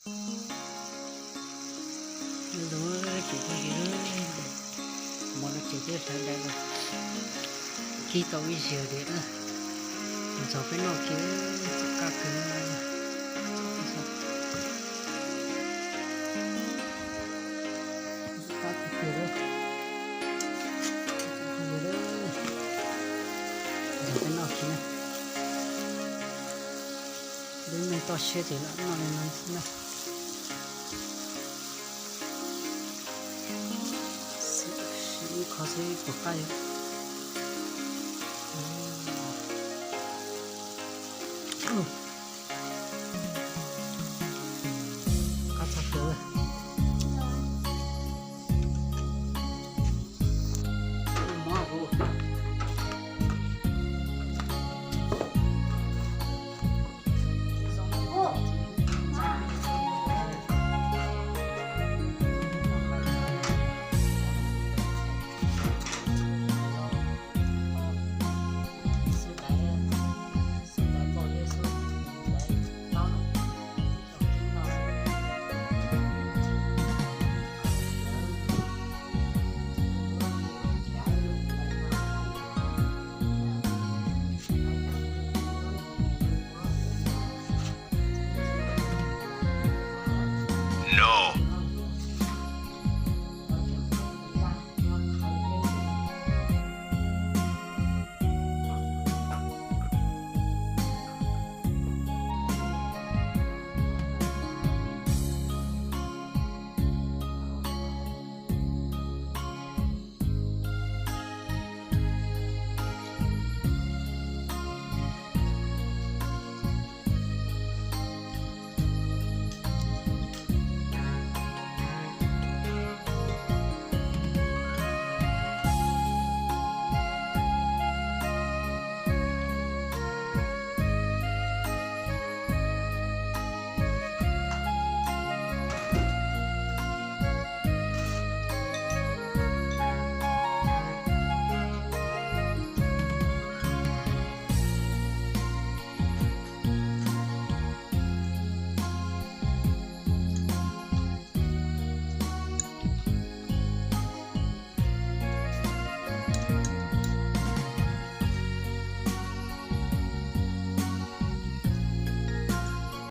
Lub tsev tag kis, mov no ces twb hlawv daim los kib tau ib zaug tiag na. Ntxuav peb noj kiag, txom qab kawg. Qab tiag tiag, ntxuav peb noj kiag na. Lub neej toj siab ces lam noj li no xwb na. Ib qho xwb puas qab yog.